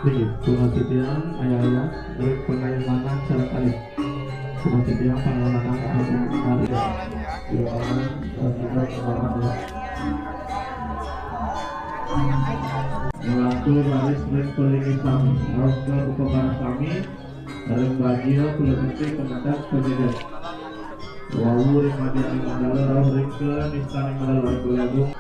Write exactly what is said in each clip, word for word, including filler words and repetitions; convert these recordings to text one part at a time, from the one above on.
Nggih, kula titiang ayah-ayah, ring pangayumanan sareng kalih. Kula titiang pangayumanan kalih. Kula aman, eh, kita selamat ya. Nglantur raris ring palinggih sami, rauh ka upakara sami, ring bagia kula genti kemedak penyedot. Wau ring madyaning mandala rauh ring kanistaning mandala ring Balagung.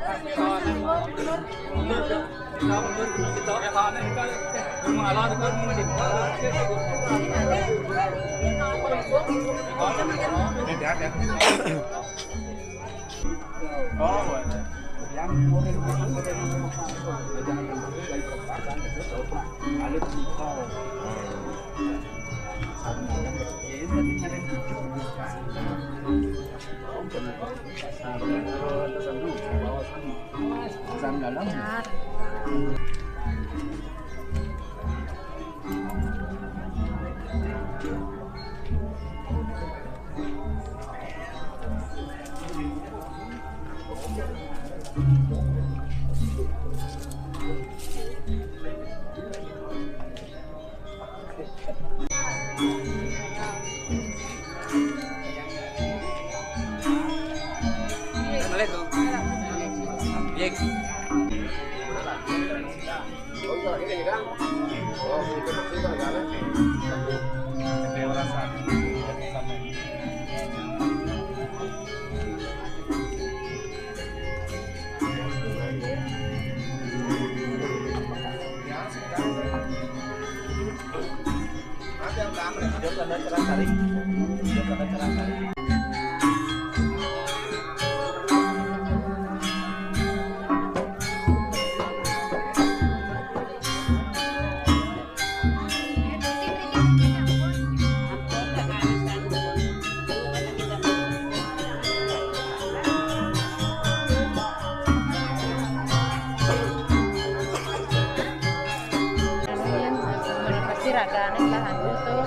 Pasti ragane lah anu tuh,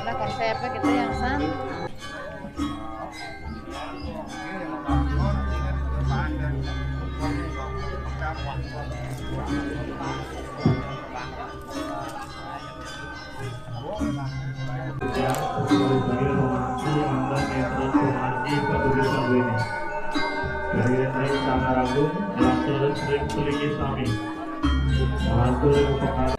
lah konsepnya gitu yang san. Ya, sebagai pemangku, anda metruk pemangku, Pak Budi Sangguini. Dari Ring Tanah Ragung, lantur sering seligi sami. Lantur pekara.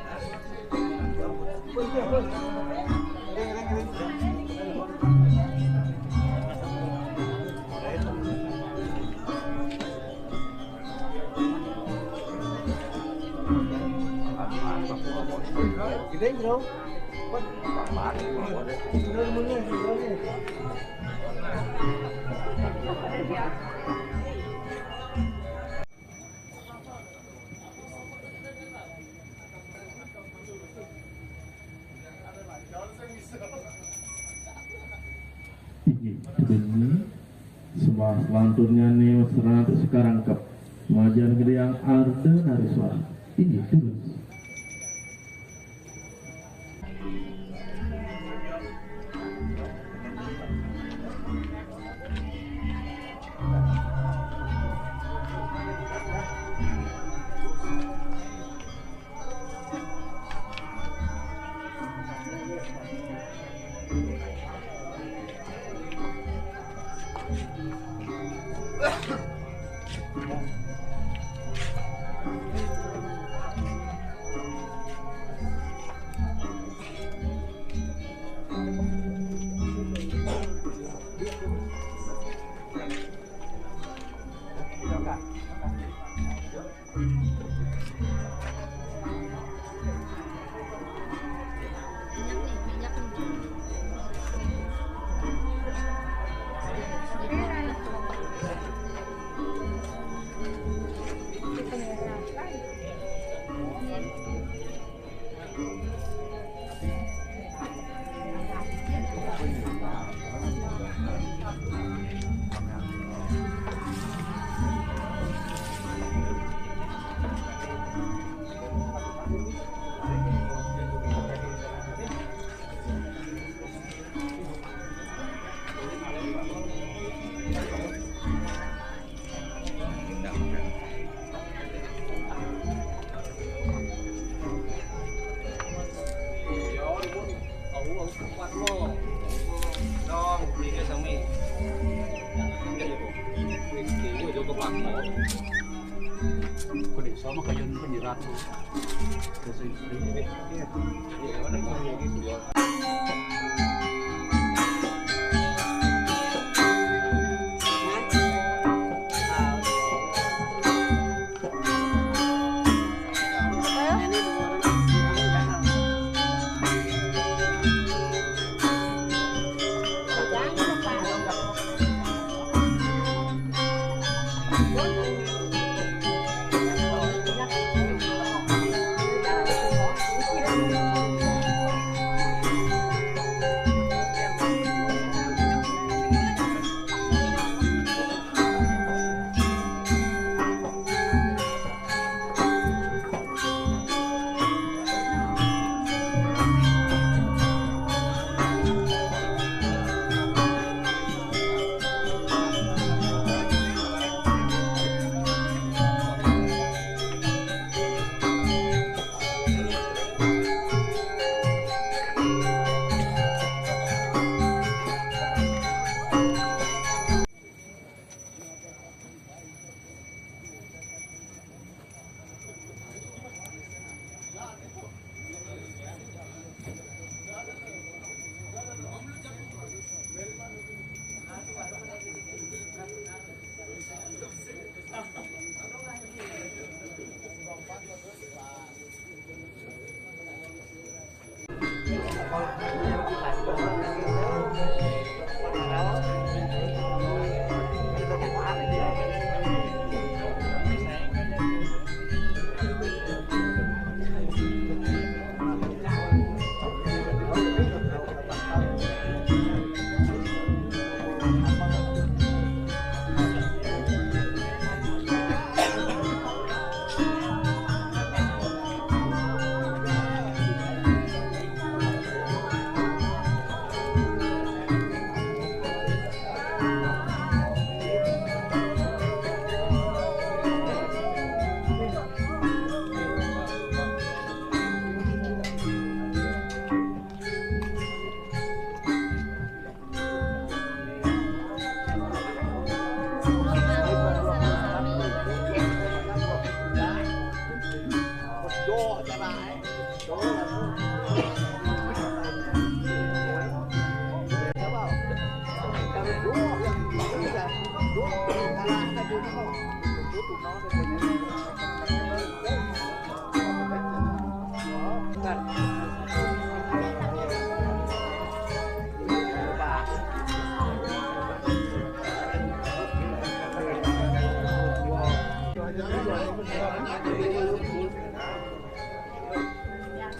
Demi sembah selantunnya neo serana sekarang kep. Majan Gediang Arda Nariswari. Inggih, terus. Kok desa mah kayak penyirat tuh.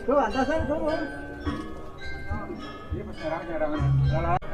Tuh, atasan turun. Ini pas nyerang, nyerangan.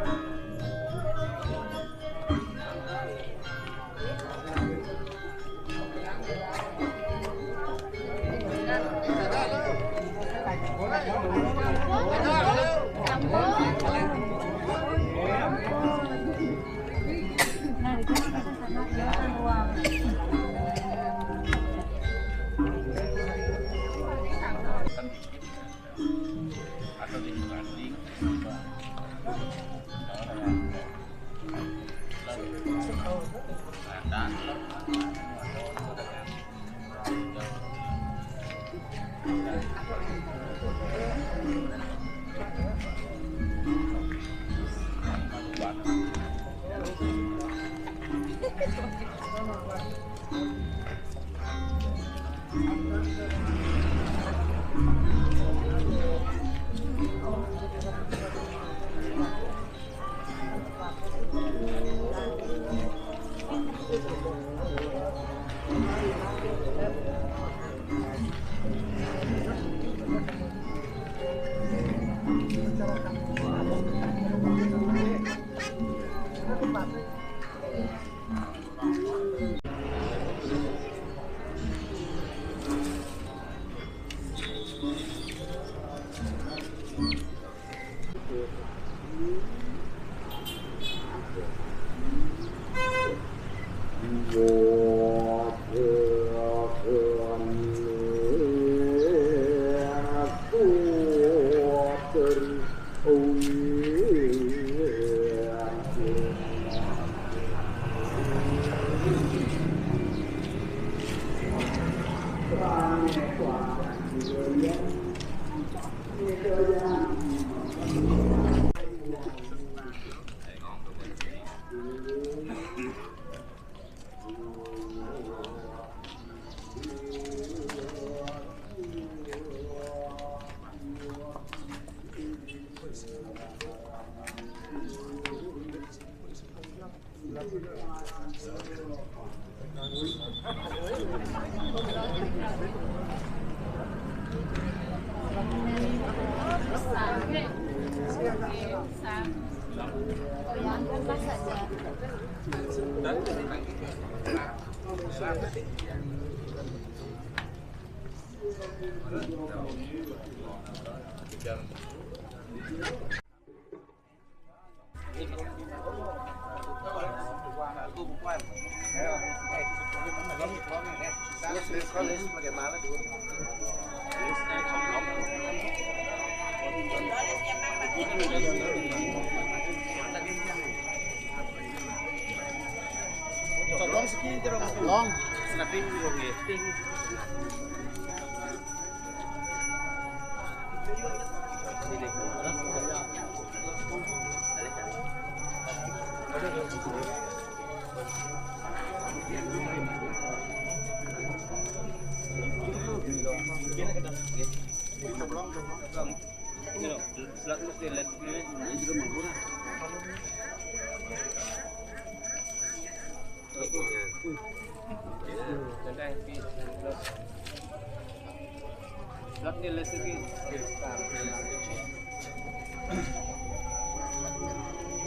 Long.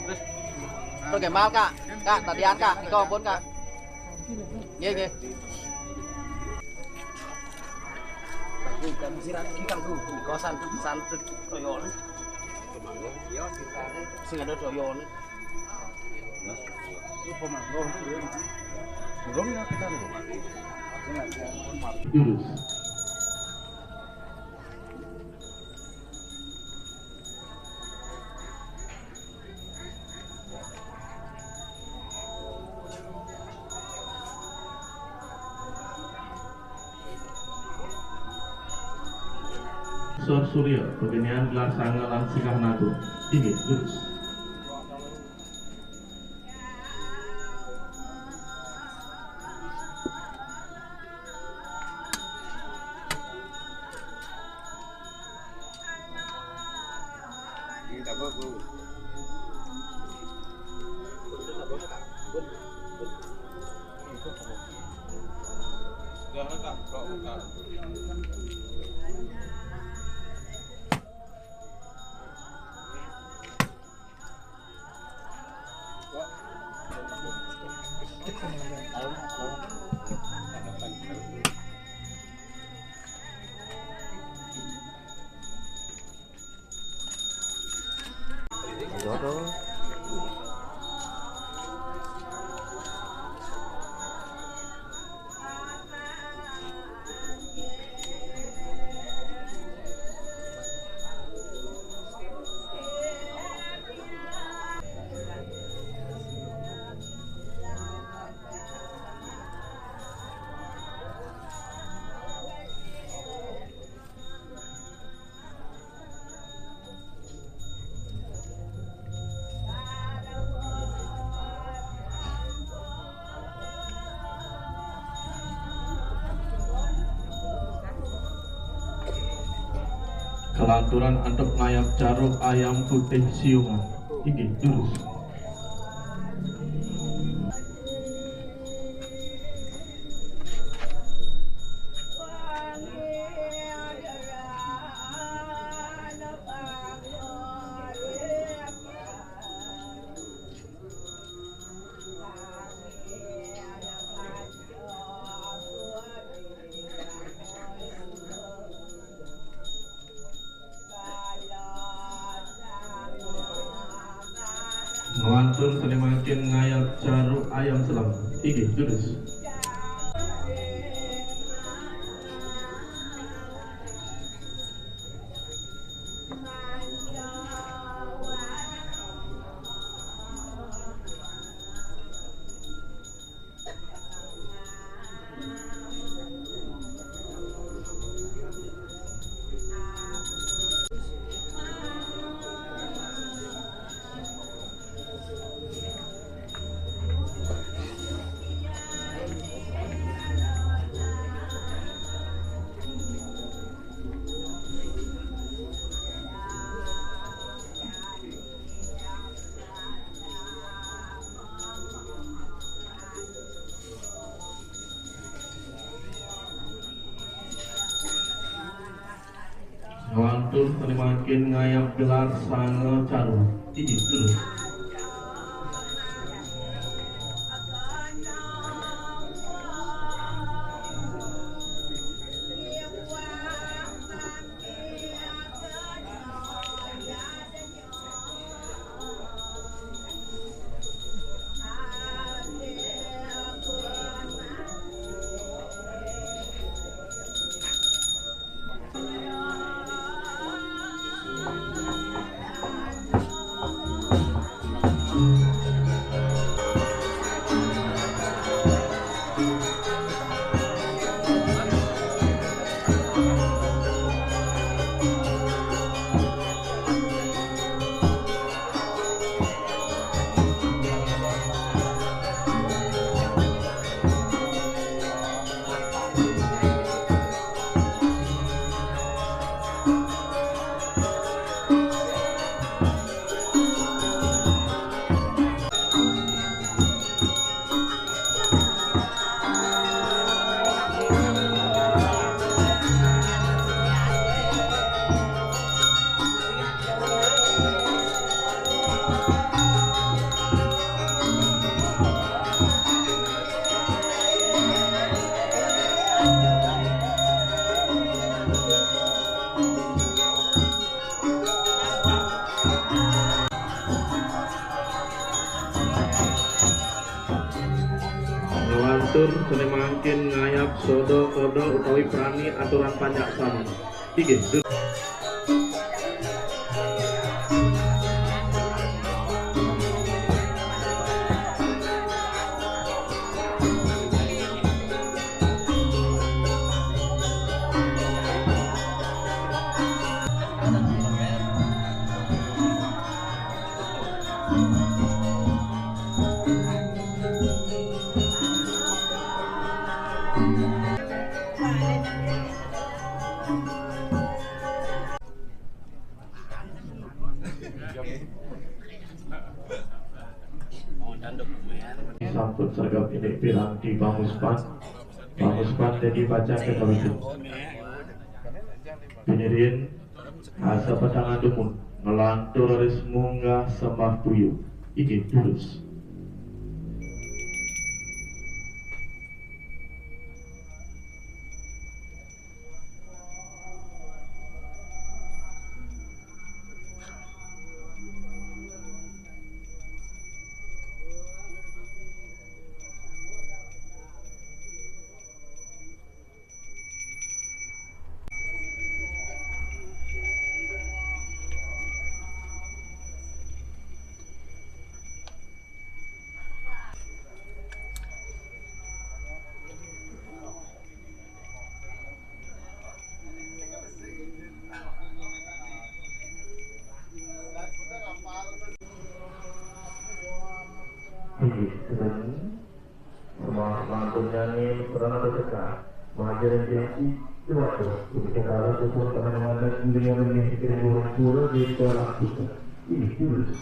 Terus, terus gimana, Kak? Kak, tadian, Kak, di kompon, Kak. Nggih, nggih. Aku kan sirat iki kan tuh, di kosan tuh, santri toyone. Sing ada toyone. Belum ya kita nih. Jurus. Sor Surya, pagenian gelar sanga lan sikah naga. Inggih, jurus. Kalanturan antuk ngayap caruk ayam putih siungan. Inggih, durus. Nglantur sané mangkin ngayap caruk ayam selam. Inggih, durus. Nglantur sané mangkin ngayap gelar sanga caruk. Inggih, durus. Nglantur sané mangkin ngayap sodo kodo utawi prani aturan panjak sami. Inggih. Disampun sregep indik piranti pamuspan. Pamuspan dadi pacang kakawitin. Pinirin, asa petang dumun, nglantur raris munggah sembah puyuh. Inggih, durus. Inggih, sedang semua lantunnya ini pernah berdekat. Mengajar yang tinggi, coba tuh. Kita kalau sesuatu teman-teman dengan ini, kita burung pura, kita lakukan. Ini dulu.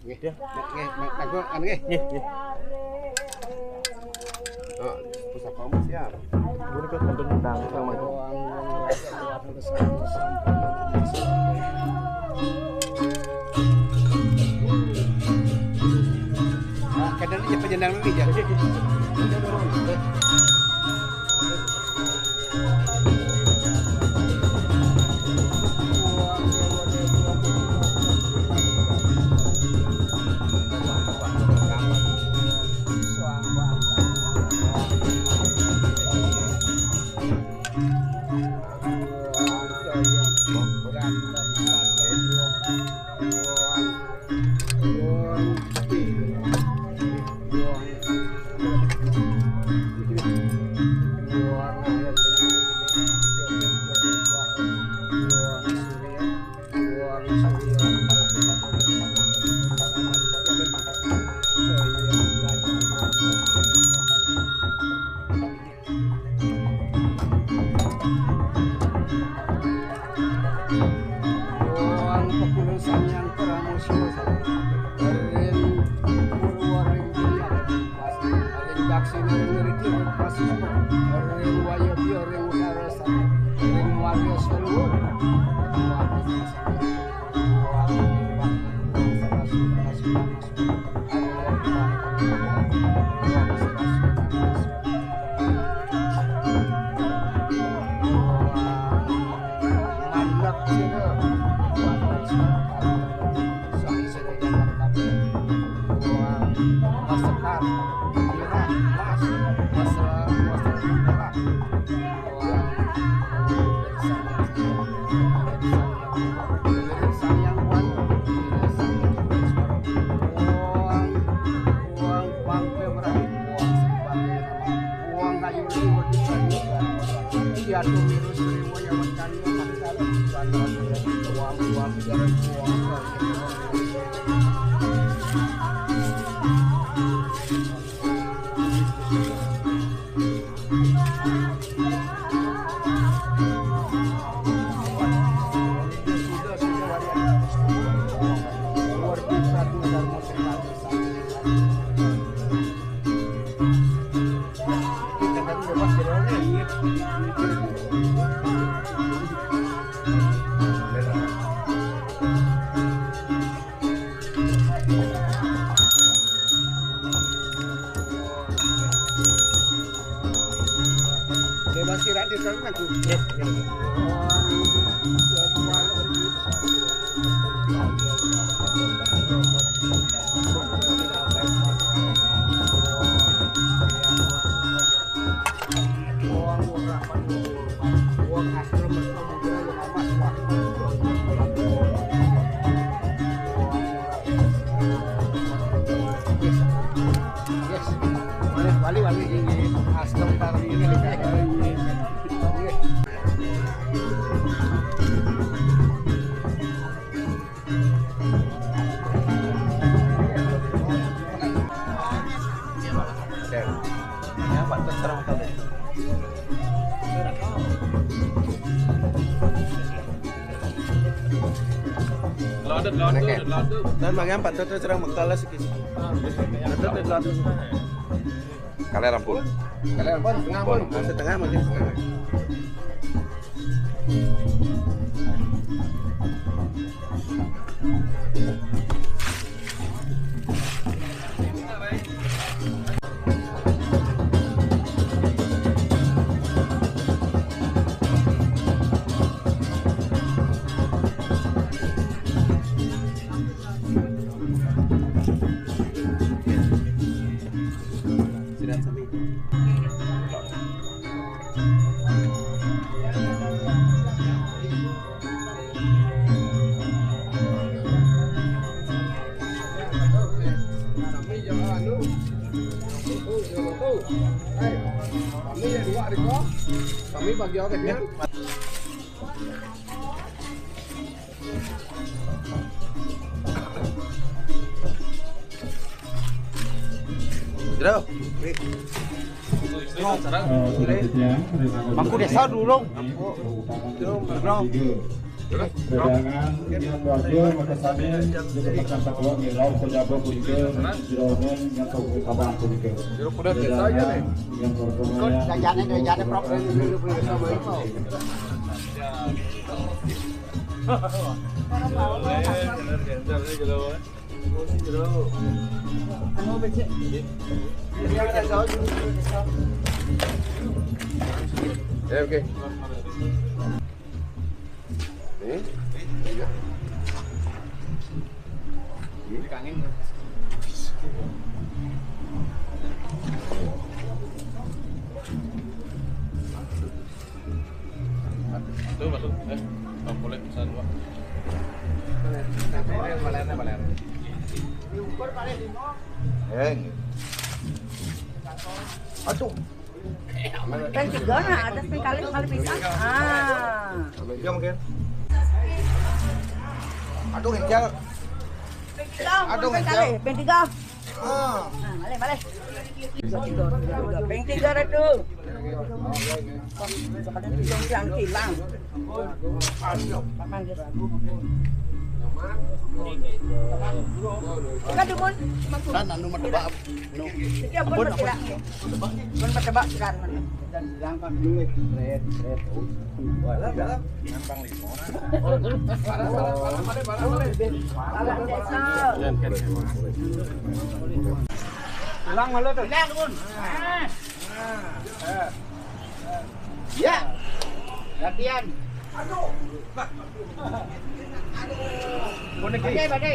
Nggih, nggih, nggih, nggih, anu nggih. Oh, pusaka siap. Mboten kok wonten nendang sama itu. Ah, kadang ini penjenang ini ya. Wong pepulung sanyang krama sila. Ring purwa ring giri ring pasir. Ring daksina ring riki ring pasir. Ring wayebi ring utara sana. Ring warga seluruh. Bebas kira di sana aku. Nggih, nggih. Wali, wali, ini. Astagfirullah. Lodot, lodot, lodot. Dan bagian Pak Toto serang bekal lagi. Lodot, lodot. Kalian rampung. Kalian pun setengah pun. Setengah mungkin setengah. Sudah sampai. Kami yang dua, Riko. Kami bagi orang. Bro. Mangku desa dulu. Bro. Wedangan Union Raja Makasane, jebak kata tua ngilau pejabat punika, jeromen nyatu kapan punika. Wedangan Union Raja Makasane. Jajane, jajane, Prof. Ya, oke. Nih. Ini kangen. Betul, betul. Eh, Bang Kolek pesan dua. Eh. Aduh. Kan tiga, nah, ada sekali, kali pisang. Ah. Yang mungkin. Aduh, Rijal. Aduh, Rijal. Peng tiga. Ah. Nah, balik, balik. Peng tiga, Ratu. Peng tiga, Ratu. Peng tiga, Ratu. Kan anu matebak, nu. Setiap pun matebak. Pun matebak silang. Dan silang kan duit, red, red. Wah, gampang lima orang. Silang malu tuh. Silang, Bun. Ya. Latihan. Aduh. Oke, Pak De.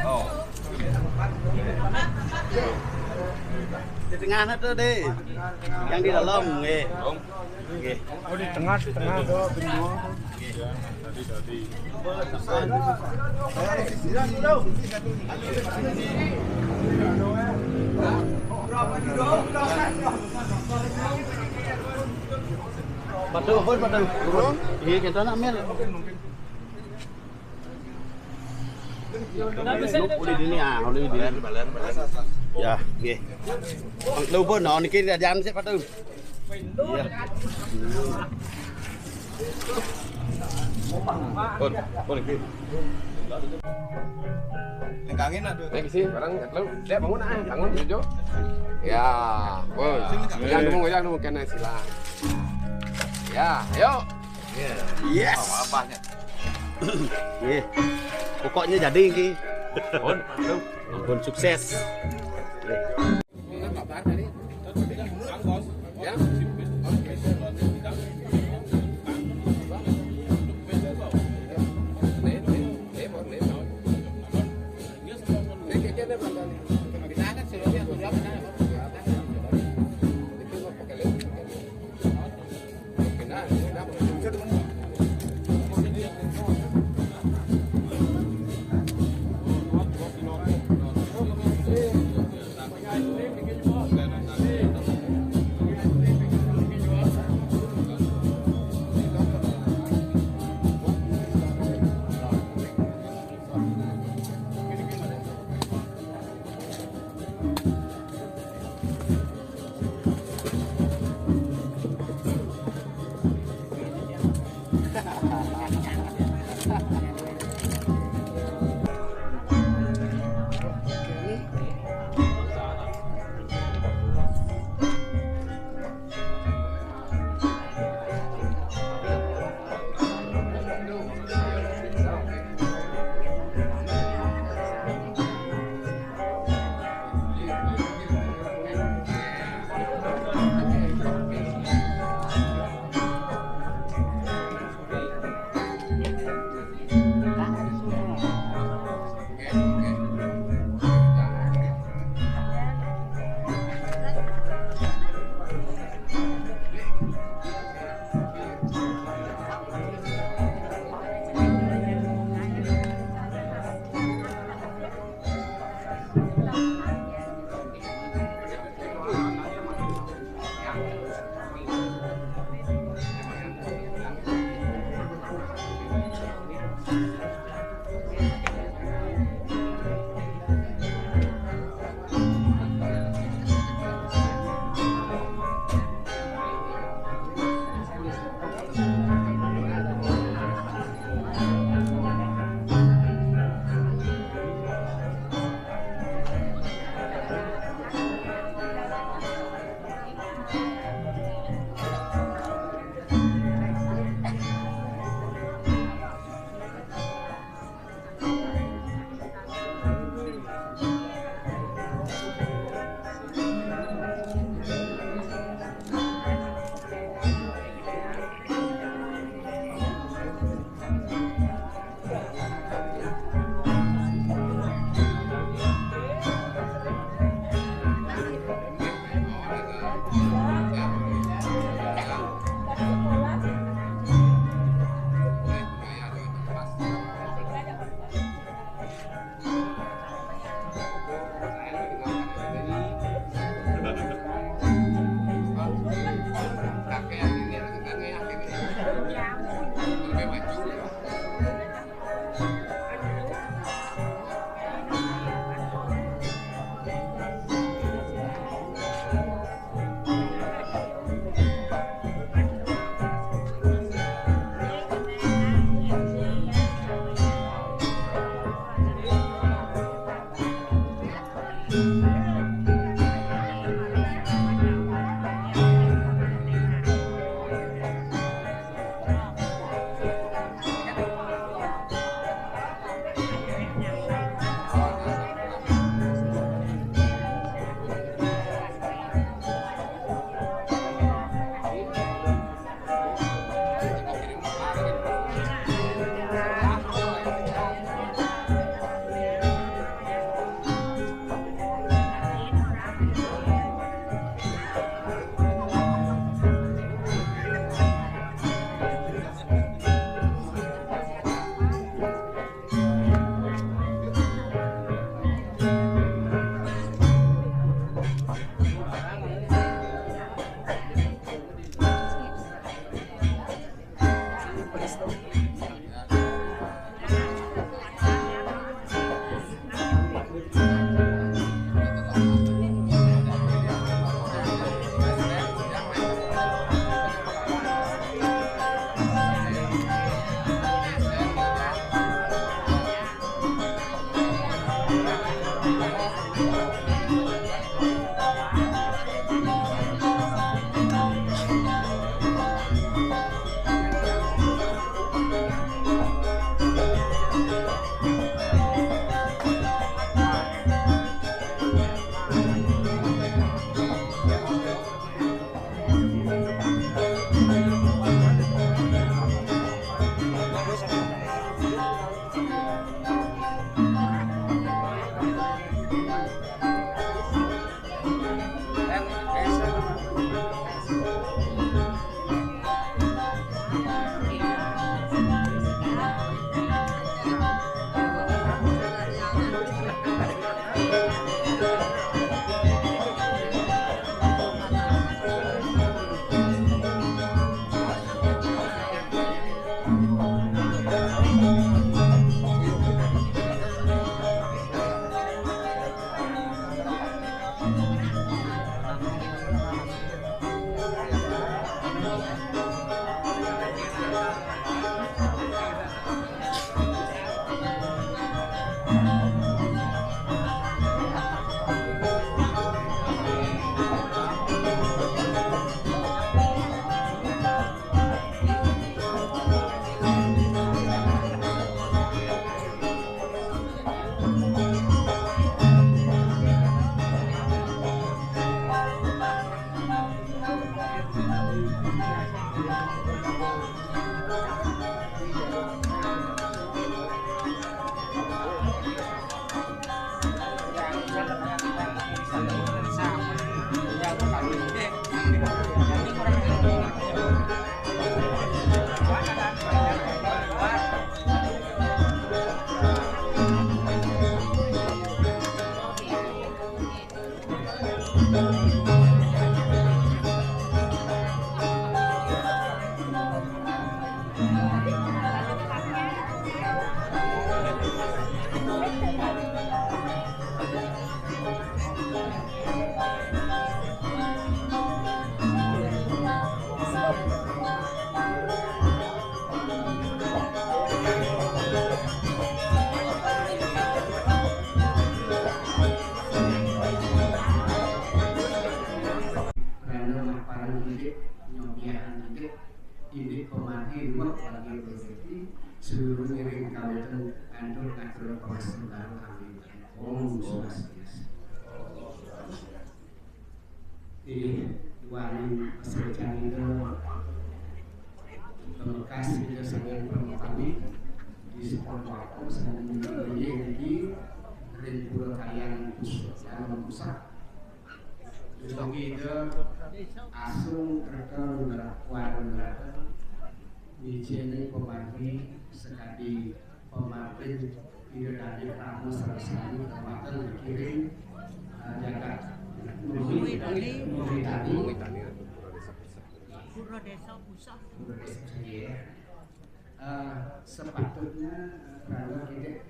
Oh. Di tengah na tuh, De. Yang di dalam, nggih. Nggih. Oh, di tengah, di tengah tuh, bendua. Padu, pun padu. Iya, kita nak mil. Boleh di sini, ah, boleh di sini. Ya, nggih. Lu pun, oh, niki jangan sih padu. Iya. Pun, pun iki. Yang kangen aduh. Nek sih barang lu, dia bangun ah, bangun hijau. Ya, pun. Yang dulu, yang dulu kena silang. Ya, ayo. Yes. Apa-apanya. Nggih. Pokoknya jadi iki. Pun, pun sukses. Nggih. Inggih pamargi luwek wargi rezeki, seluruh ngiring kawitan antuk ngatur pangastungkara kami. Om Swastiastu. Inggih, duaning pasecanida pamekas Ida Sang Hyang Parama Kami, di sekolah waktu sami niki ring Pura Kayangan Pusaka Pusaka. Dugi Ida asung kerta nugraha nugraha, wijene pamargi sakadi pamargin Ida Dane Krama sareng sami kawaten ngiring, eh, jagat Mugi, Mugi Tani. Pura Desa Pusaka. Pura Desa Pusaka, ya. Eh, sepatutnya, eh, Prangga kidik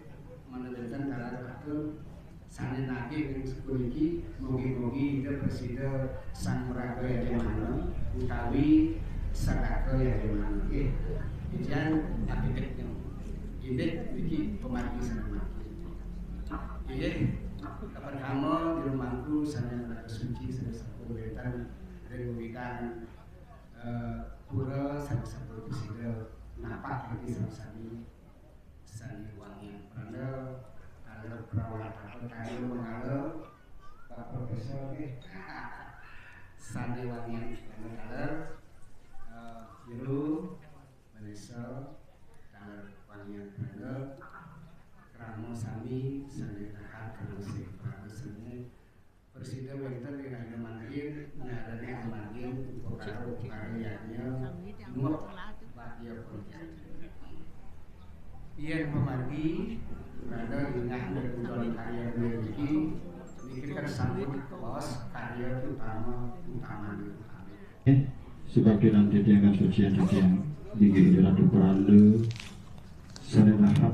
maneliten taler atur sane nagih ring sapuniki, mugi-mugi Ida prasida sang maraga yajamana utawi sadaka yajamana. Nggih. Titiang akidik indik niki pamargi sane mangkin. Inggih, kapertama jero mangku sane maraga suci sane sampun wenten ring wewidangan eh, pura sane sampun prasida napak niki sami-sami sane wangiang pranda, taler prawan apa taler manggala, Pak Profesor nggih. Sane wangiang pranda taler, eh, jero, Vanessa, taler wangiang pranda, krama sami sane rahat, krama sing pranda sane prasida wenten ring raga mangkin, nyarana pamargin upakara-upakara yadnya, nuwek bagya pun. Yen pamargi, raga inggih ring karya beliau niki, niki kan sampun kabaos karya utama, utamane. Sebab dinanti tiang kan sucian titiang, inggih Ratu Pranda, sane rahat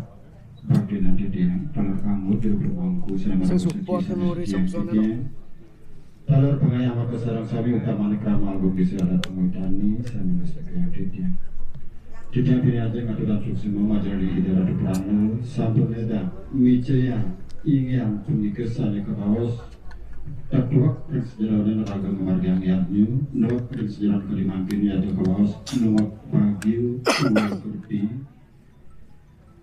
bakti nanti tiang, taler angut di rumangku, sane sing maraga suci, sane suci tiang. Taler pangayah maka sareng sami utamane krama agung di sira adat pengutani, sane mesti tiang titiang. Titiang pini aja ngaturan suksma majeng ring Ida Ratu Pranda, sampun ledang, micayang, inggih punika sane kabaos, tetuek ring sajeroning raga ngamargiang yadnya, nuwek ring sajeroning kadi mangkin yadnya kabaos, nuwek bagya, nuwek kerti,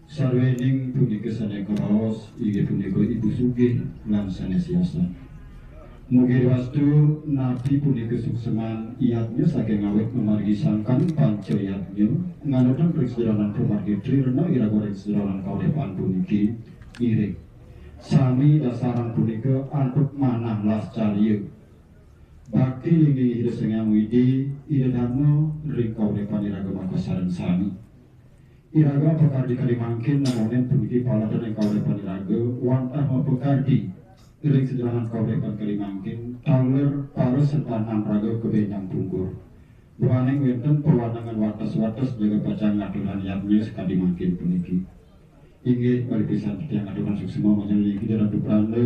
sarwening punika sane kabaos, inggih punika ibu sugih lan sane siasan. Mugi wastu napi punika suksman yadnya saking awit mamargi sangkan panca yadnya, nganutan ring sajeroning pamargi trirena iraga ring sajeroning kauripan puniki ngiring. Sami dasaran punika antuk manah lascarya. Bakti linggih Ida Sang Hyang Widi, Ida Dharma, ring kauripan iraga makasareng sami. Iraga pakardi kadi mangkin, namonin puniki paladaning kauripan iraga, wantah mapakardi ring sajeroning kauripan kadi mangkin, taler parasentanan raga kabenjang pungkur. Duaning wenten pawanangan wates-wates jaga pacang ngaturang yadnya sakadi mangkin puniki. Inggih, malih pisan titiang aturang suksma majeng ring Ida Ratu Pranda,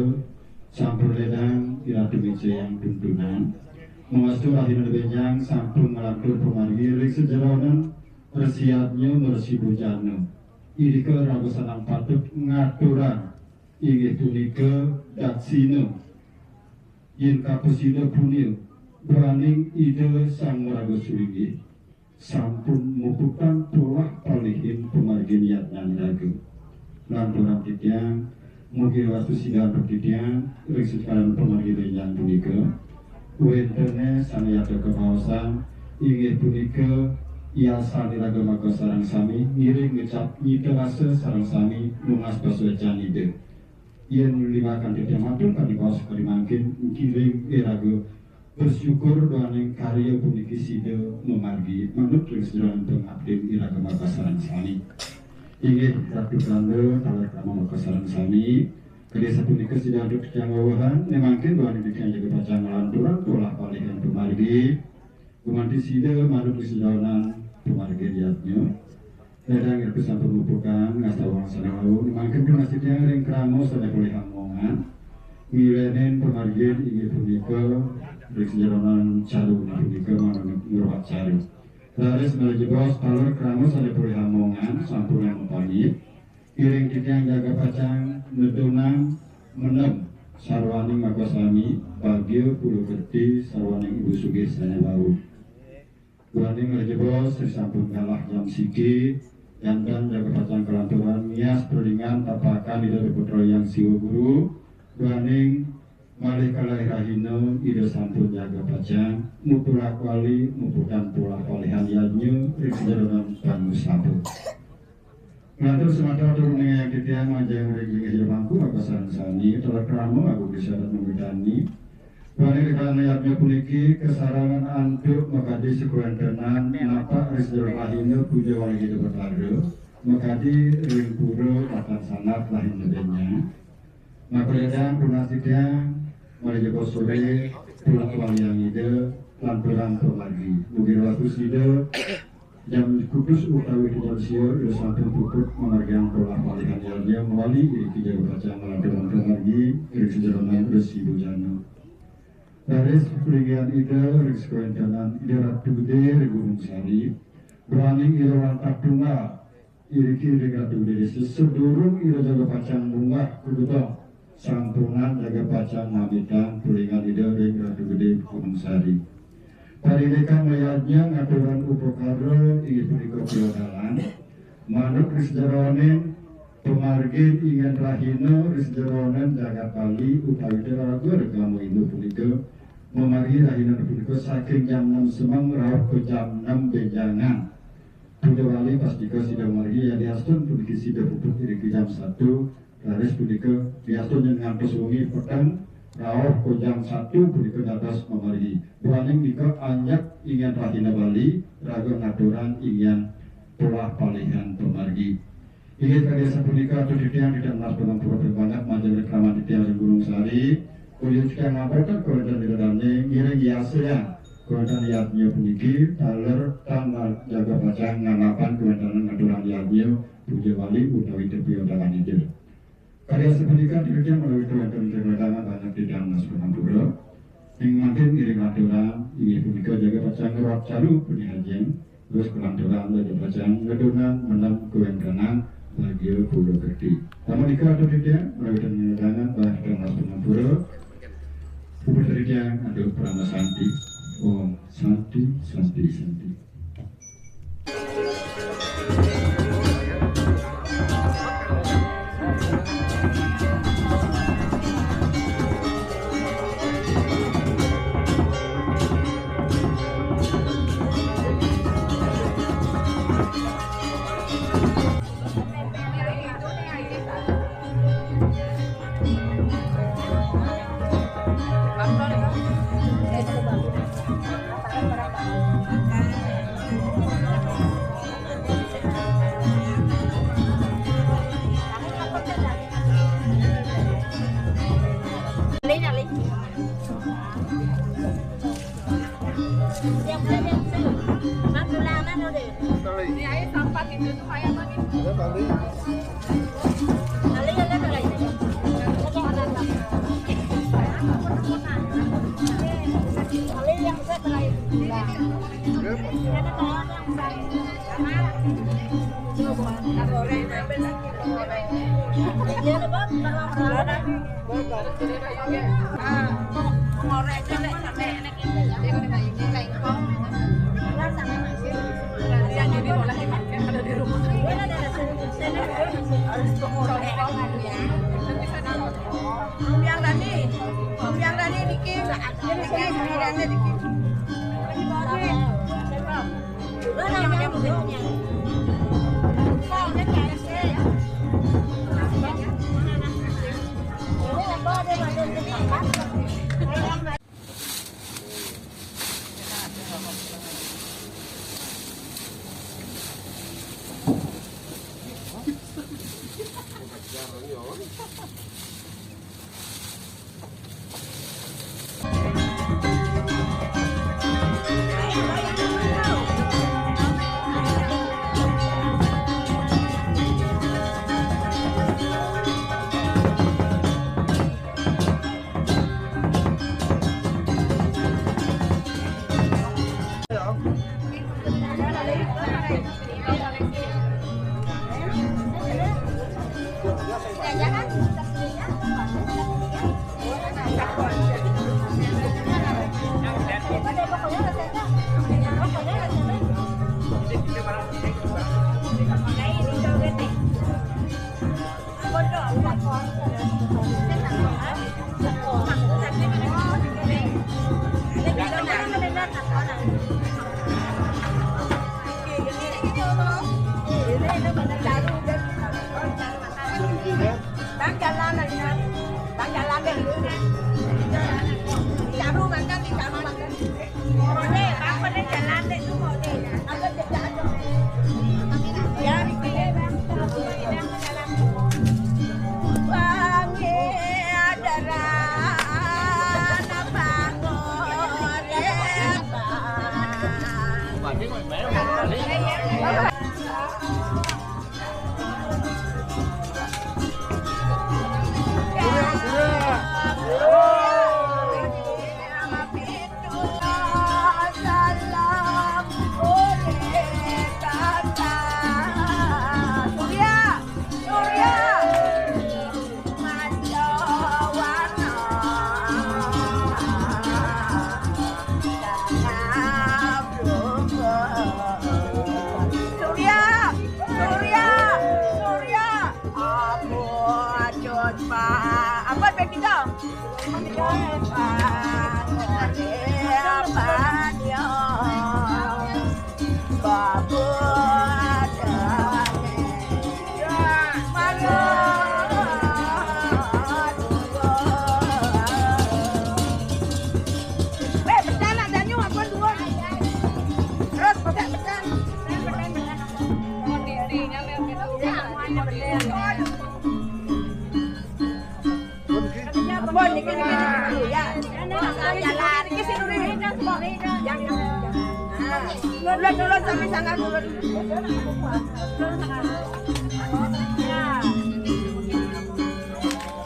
sampun ledang Ida Ratu micayang tuntunan. Mawastu rahina benjang sampun nglantur pamargi ring sajeroning resi yadnya, resi bujana. Irika raga sanang patut ngaturang inggih punika daksina. Yen kaprasida punia, duaning Ida Sang Maraga Sulinggih, sampun muputang polah palihin pamargin yadnyan iraga. Lanturang titiang, mugi wastu sida antuk titiang, ring sakalian pamargi benjang punika, wentene sane yata kabaosan, inggih punika, yasan iraga maka sareng sami, ngiring ngecap nyita rasa sareng sami, nunas pasuecan Ida. Yen liwat kanti titiang matur kadi baos kadi mangkin, ngiring iraga bersyukur duaning karya puniki sida mamargi manut ring sajeroning pangabdin iraga makasareng sami. Inggih, Ratu Pranda, taler krama makasareng sami. Kadi sapunika sida antuk titiang wewehan, ne mangkin duaning titiang jaga pacang nglanturang polah palihan pamargi. Gumanti sida manut ring sajeroning pamargin yadnya. Ledang iraga sampun muputang ngastawang sane wau, mangkin tunas titiang ring krama sane polih amongan. Ngilenin pamargin inggih punika ring sajeroning caru punika manut ngruwat caru. Raris malih jebos taler krama sane polih amongan, sampun mapamit. Iring titiang jaga pacang nedunang menem sarwaning makasami, bagya puluh kerti sarwaning ibu sugih sane wau. Duaning malih jebos, sampun galah jam siki, janten jaga pacang kalanturan ngias tulingan tapakan Ida Dwaputra Hyang Siwa Guru, duaning malih kalih rahina Ida sampun jaga pacang, mupulak wali, muputang polah palihan yadnya, ring sajeroning pangusaba. Ngatur semeton tur ningayang titiang majeng ring linggih jero mangku, apa sareng sami, tata krama agung disyarat mamitani. Duaning rikala yadnya puniki kasarengan antuk makadi sakawéntenan napak ring sajeroning rahina puja wali Ida Betara, makadi ring pura Matan Sanat rahina bénjang. Maka yadang tunas titiang, malih jebos soré, tulak waliang Ida, lanturang pamargi. Mugi ring waktu sida, jam kutus utawi jam sia, Ida sampun puput mamargiang polah palihan yadnya mawali iriki jaga pacang nglanturang pamargi, ring sajeroning Resi Bujana. Raris palinggihan Ida, ring sakawéntenan Ida Ratu Gedé, ring Gunung Sari, duaning Ida wantah tunggal, iriki ring Ratu Gedé Désa, sadurung Ida jaga pacang munggah ka gedong, sampunang jaga pacang mamitang palinggihan Ida ring Ratu Gedé Gunung Sari. Parindikan mayadnya ngaturang upakara inggih punika piodalan, manut ring sajeroning pamargin inggian rahina ring sajeroning jagat Bali utawi raga Gama Hindu punika, mamargi rahina punika saking jam enam semeng rauh ka jam enam bénjangan. Puja wali pastika sida mamargi, yadiastun puniki sida puput iriki jam satu, raris punika diastun ngantos wengi peteng, rauh ka jam satu punika dados mamargi. Duaning nika anjak inggian rahina Bali, raga ngaturang inggian polah palihan pamargi. Inggih kadi sapunika atur titiang, titiang nunas pangapura banget majeng ring kraman titiang ring Gunung Sari. Ulian titiang ngaturang kawéntenan ida dané ngiring yasayang kawéntenan yadnya puniki, taler tan jaga pacang nganggapan kawéntenan ngaturang yadnya puja wali utawi piodalan Ida. Kadi sapunika titiang menawi wénten ring wedangan banget titiang nunas pangapura. Ing mangkin ngiring aturang inggih punika jaga pacang ngruat caru puniki ajeng. Terus kalanturang jaga pacang ngedungang menem kawéntenan bagia pura kerti. Namun nika atur titiang menawi wénten ring wedangan banget titiang nunas pangapura. Puput titiang antuk parama santi. Om Santi, Santi, Santi. Ini air sampah itu tuh kayak apa nih? Ada kali. Yang tadi, yang tadi dikit, dikit, yang tadi dikit. Bang jalan aja. Bang jalan deh. Caru makan di caru makan. Boleh, bang boleh jalan deh tuh boleh. Ada jejak aja. Ya, di sini bang. Bang, ya, ada rana bang, boleh, bang. Surya, Surya, Mancawana. Surya, Surya, Surya. Apa, Cut, Pak? Apa, P tiga? Eh, pecah nak, Danyu, apa dua? Terus, pecah, pecah. Kondisinya memang gitu. Semuanya berbeda. Bon, ini, ini, ini, ini, ya. Jalan. Ini sih dulu, ini, ini, ini. Nah, dulu, dulu, sampai sana dulu. Ya.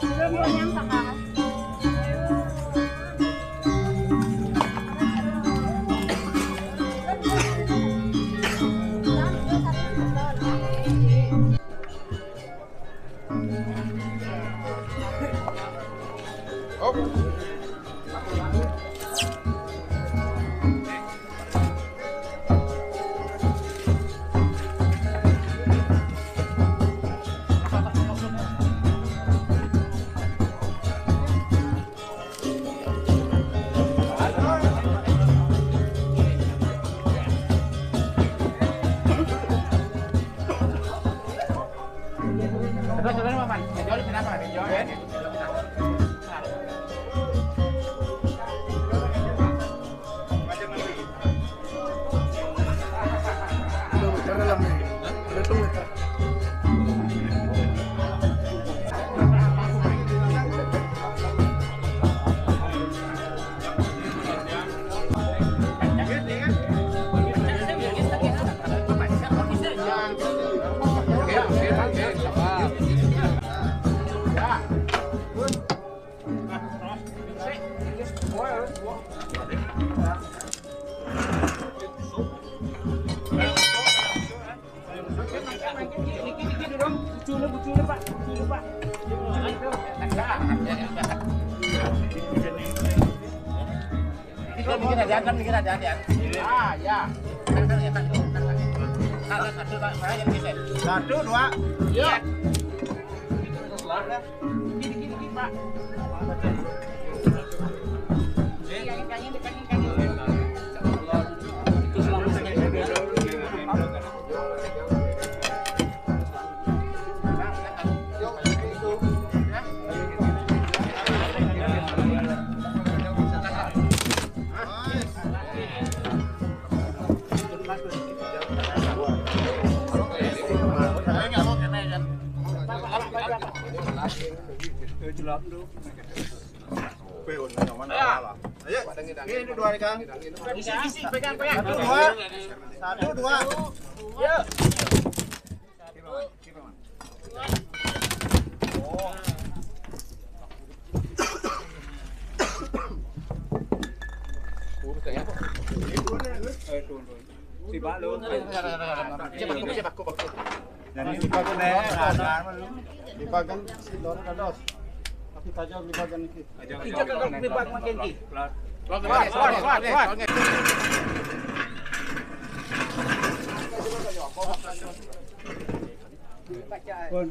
Dulu, dulu, yang sana. Terus, terus, Paman. Jauh di sini, Paman. Jauh, ya. Udah, udah, udah, udah. Kita bikin hadiah, kan bikin hadiah, hadiah. Ah, ya. Satu, Pak. Saya yang bikin. Satu, dua. Ya. Gini, gini, gini, Pak. Ayo. Ini dua nih, Kang. Isi, isi, pegang, pegang. Satu, dua. Satu, dua. Ya. Jadi, dipakai, dipakai si loro dados. Tapi tajam dipakai niki. Ijo kagak dipakai makin ki. Pun.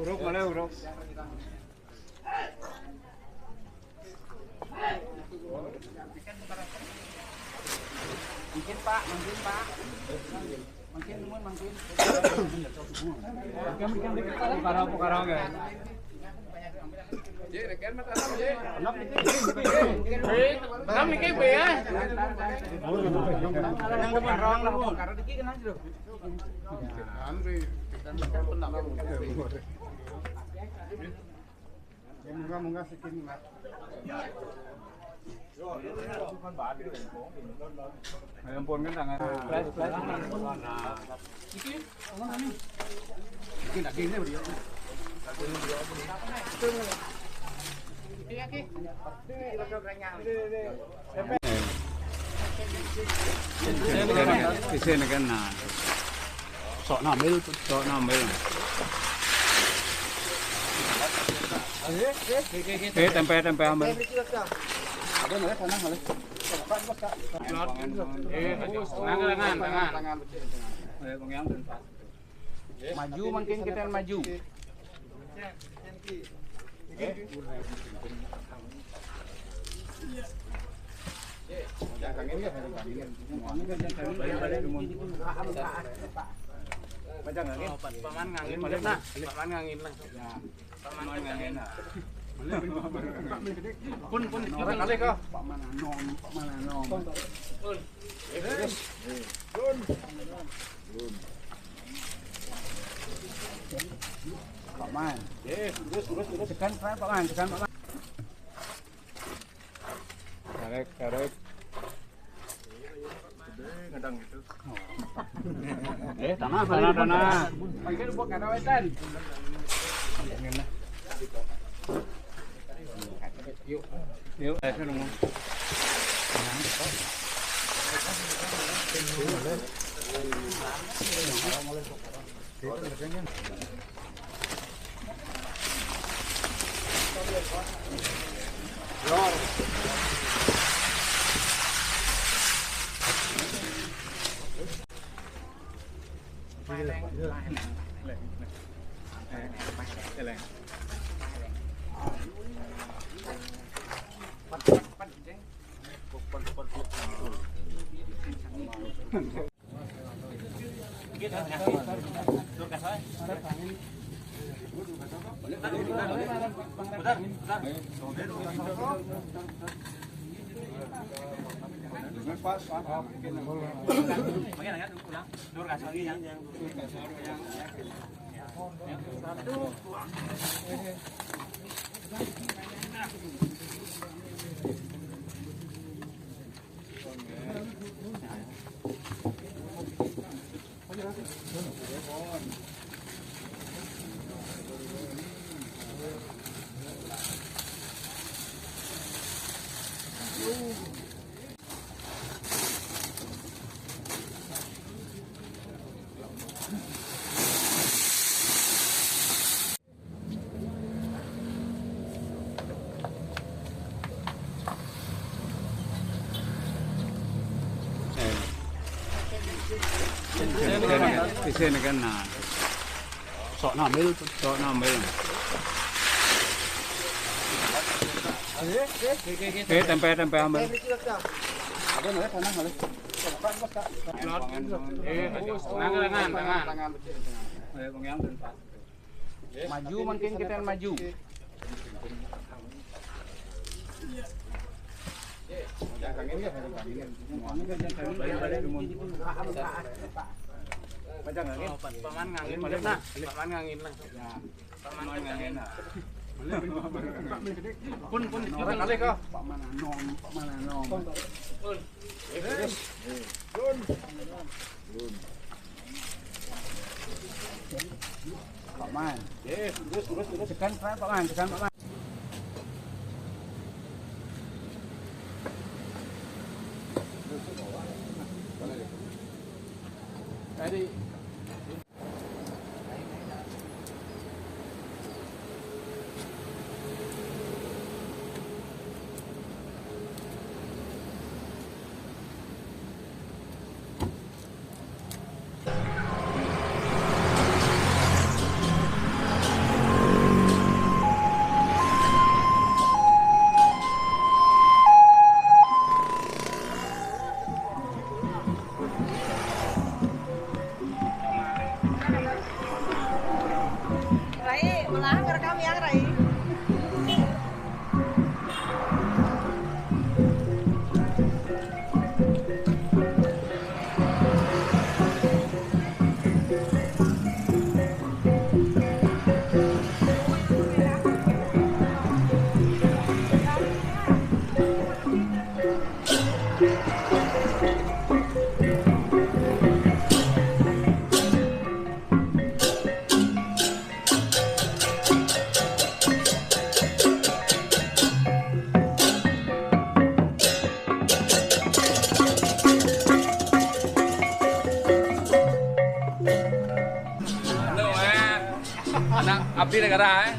Uruk, mana uruk? Mungkin, Pak, mungkin, Pak. Mungkin, mungkin, mungkin. Mungkin, mungkin dikit, Pak. Pukarang, pukarang, ya. Ye, rekan mata alam, ye. Enam niki, Be, ya. Nang pukarang, Pak. Karena dikit kena dulu. Anu, Be, ikan, ikan penang. Ya, munggah, munggah sikit, Mas. Ayo, ampun, kan tangan. Flash, flash. Iki, apa namanya? Iki dagingnya, bro. Iya, Ki. Di sini kan, nah. Sok nambil, sok nambil. Eh, tempe, tempe ambil. Eh, tangan, tangan, tangan. Ayo, Bang Yang, dan Pak. Maju, mungkin kita maju. Paman ngangin, nah. Paman ngangin, nah. Paman ngangin, nah. Pun, pun, kali kau. Paman anom, paman anom. Pun. Pak Man. Terus, terus, terus. Tekan, Pak Man, tekan, Pak Man. Tarik, tarik. Gede, kadang gitu. Eh, tanah, tanah, tanah. Panggil buat kata wetan. Yuk. Yuk, ayo, nunggu. Di sini kan, nah. Sok nambil, sok nambil. Eh, tempe, tempe ambil. Apa namanya tanah, Mas? Eh, tangan, tangan, tangan. Eh, Bang Yang, Pak. Maju, mungkin kita maju. Paman ngangin, nah. Paman ngangin, nah. Paman ngangin, nah. Pun, pun, kali kau. Paman anom, paman anom. Pun. Pak Man. Terus, terus, terus. Tekan, Pak Man, tekan, Pak Man. Tadi. Rai, ulah ngerekam ya, Rai. Anu, eh, anak abdi negara, eh.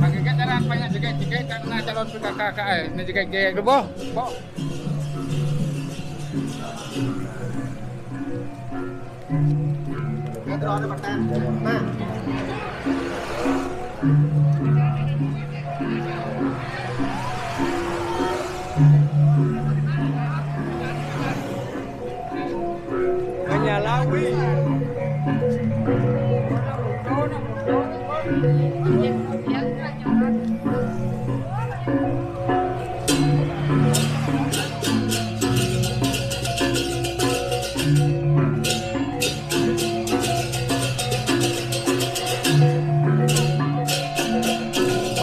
Pakai kendaraan banyak juga, juga karena calon P K K K L ini juga gaya geboh. Boh. Menyalawi.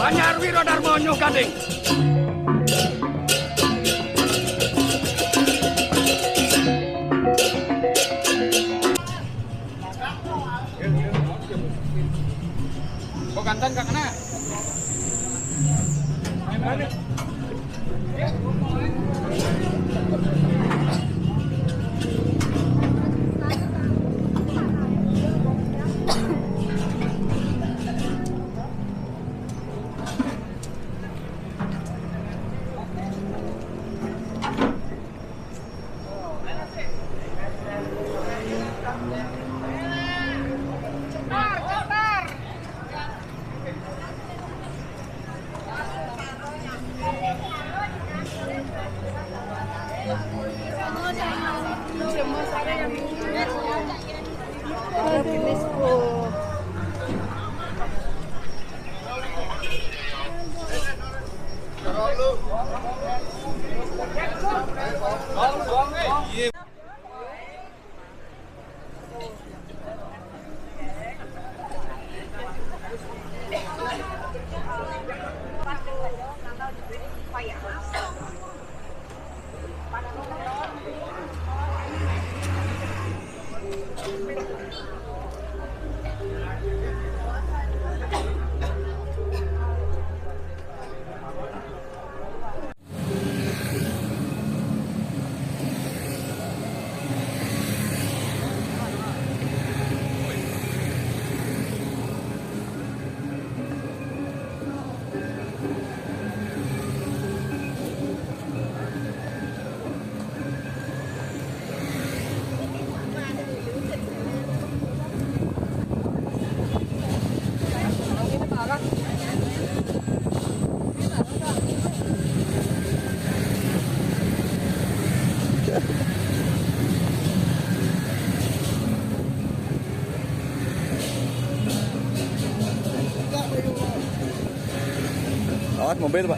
Banyar Wiro Darmo Nyuh Gading. Kok kantan, Kak, kena? Awas mobil, Pak.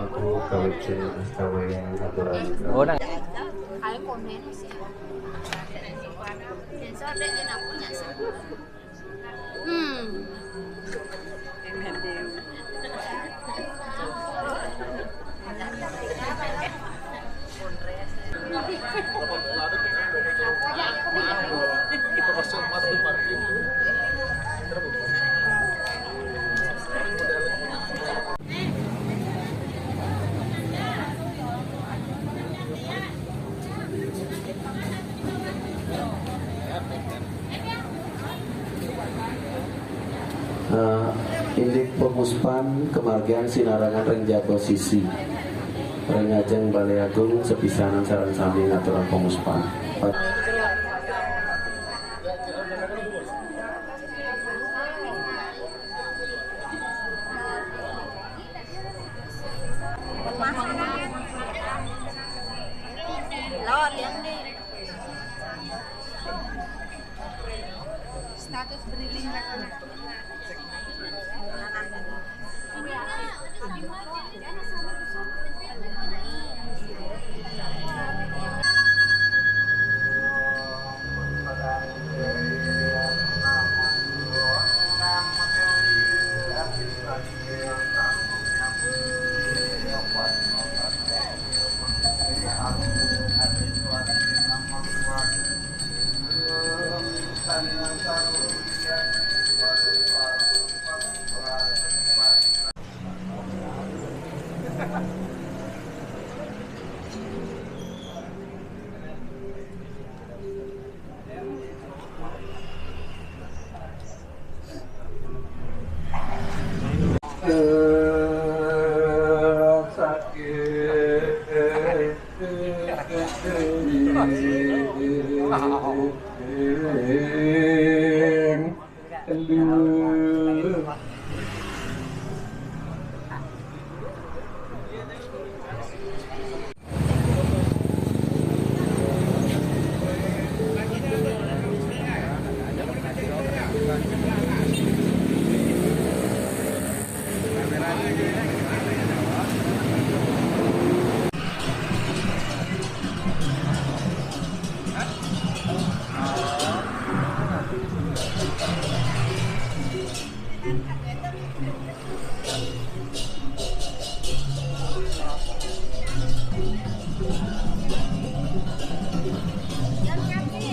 Aku kawin sing kawin aturan. Oh, nang. Ayo komen sih. Sensor deh, dia nak punya sih. Hmm. Indik pemuspan kemargian sinarengan ring jaba sisi. Ring ajeng Balé Agung sepisanan sareng sami ngaturang pemuspan. Status beriling.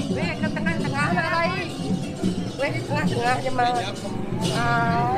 Weh, ke tengah-tengah lah, Rai. Weh, di tengah-tengah je, Mak. Ah.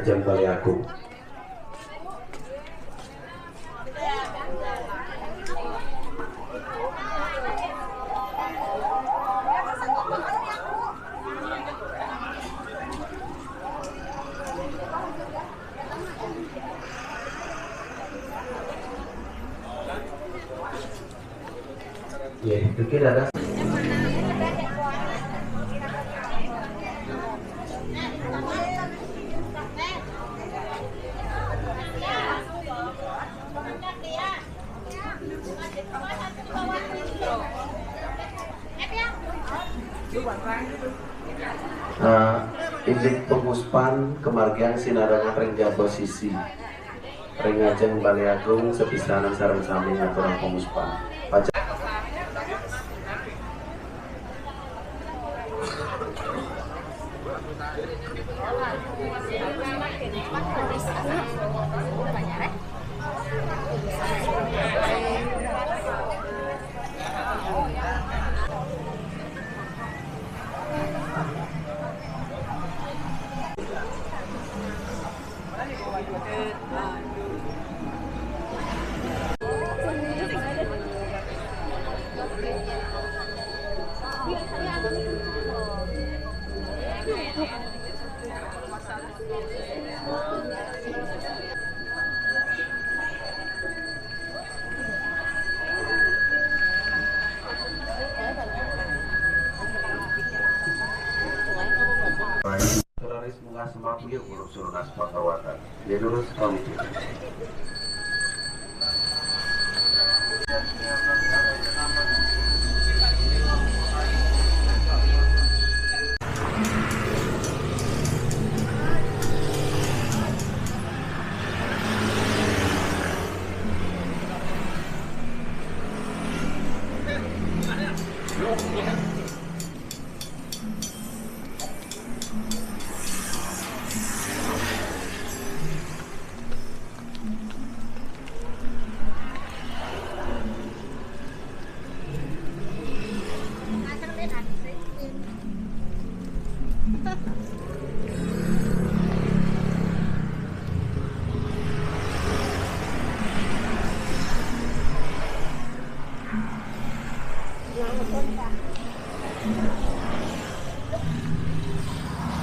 Jang Bale Agung. Ya, mungkin ada. Nah, indik penguspan kemargian sinarengan ring jaba sisi. Ring ngajeng Bale Agung sapisanan sareng sami ngaturang penguspan. Pacang. Terlaris munggah semapuyuk uluk surunas pangawatan. Nidurus pamit.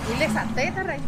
Milih sate ta, Ray?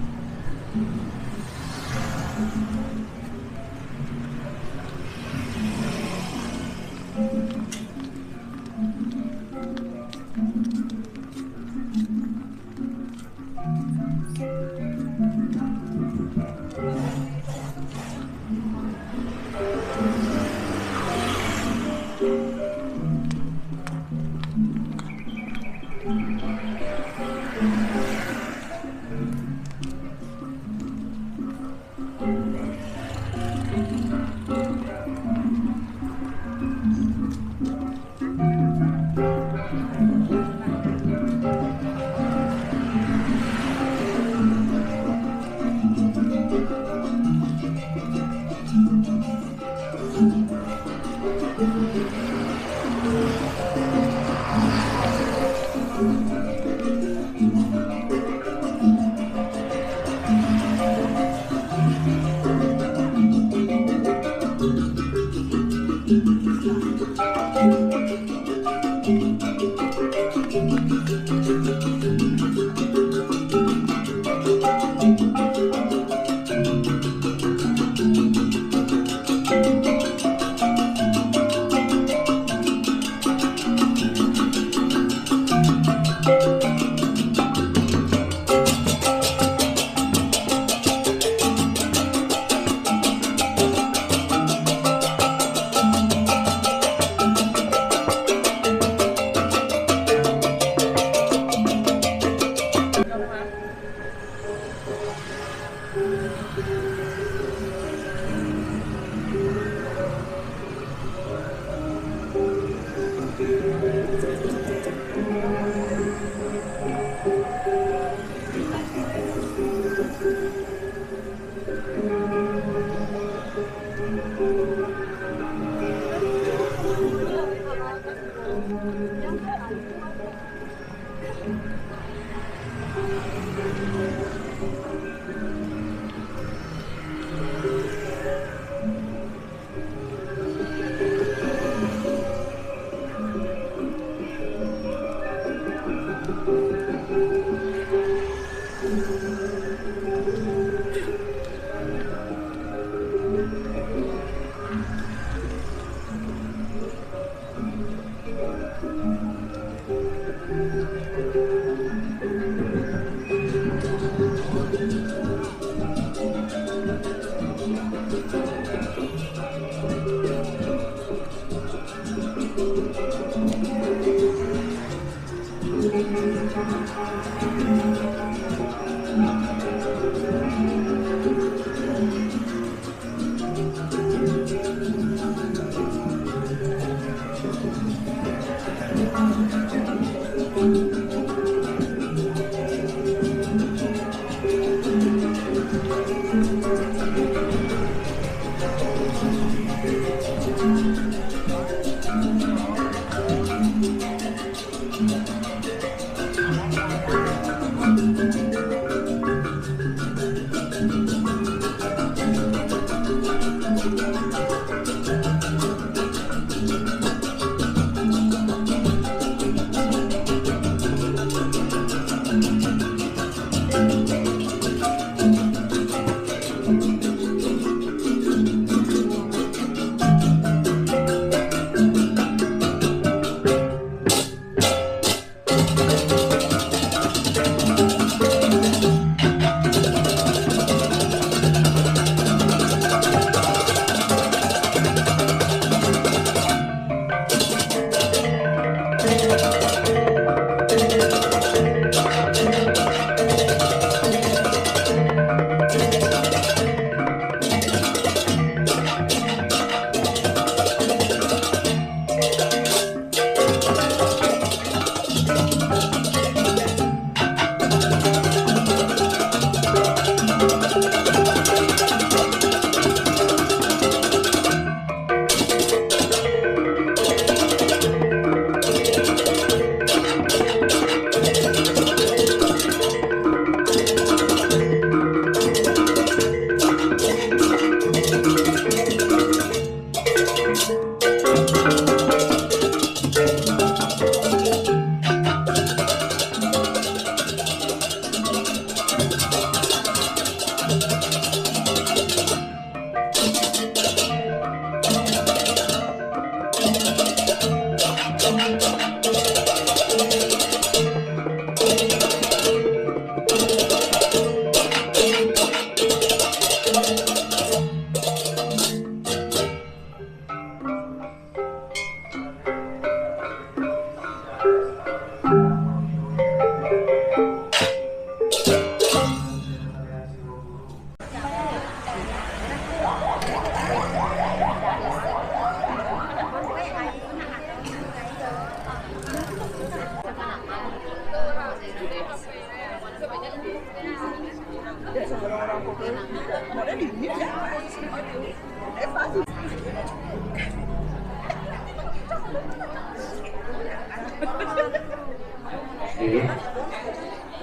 Oke.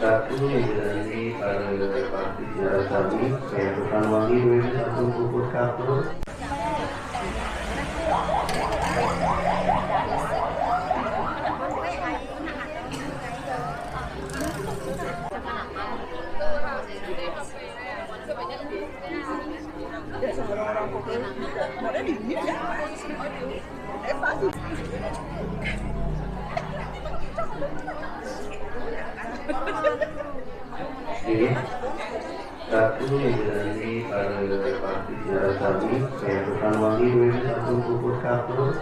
Ratu yang dilayani para parti secara sami, saya bukan wangi duit satu bungkus kapur. Oke. Ratu yang dilayani para parti secara sami, saya bukan wangi duit satu bungkus kapur.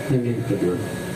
Ini kedua.